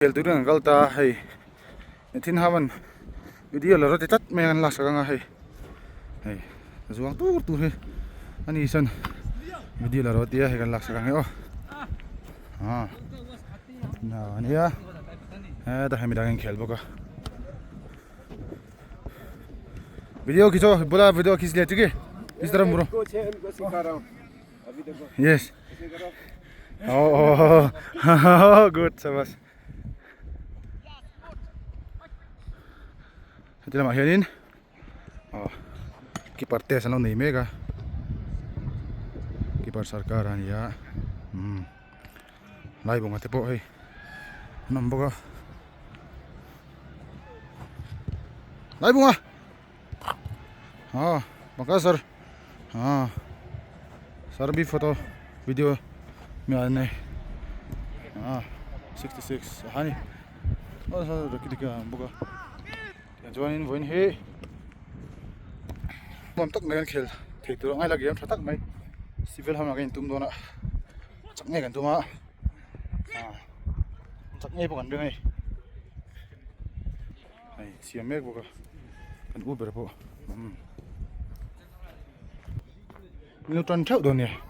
Khel turin an kal ta a hei thin haman video la rawt ti tlat mai a kan lak sak anga hei hei zuang tur tur hi ani sawn video la rawt tia hei kan lak sak ang e aw ah ania hetah hian midang an inkhel bawk a video khicho bola video khich le chiki is taraf muro yes Oh, oh, good, sabas. Heti lamah hianin oh, keeper test an lo nei mek a keeper sarkar a ni a um lai bunga te pawh hei an awm bawk a lai bunga ah bangka sir ah sir bi photo video mi an nei ah 66 a ni aw sir raki dika an bawk a tiang chuanin vawiin hi nuam tak mai an khel thei tur a ngai la game tha tak mai civil ham ah kan intum dawn a chak ngei kan tum a ah chak ngei pawh kan ring a ni. Hei siam mek bawk a kan u ber pawh umm min lo tan theuh dawn nia.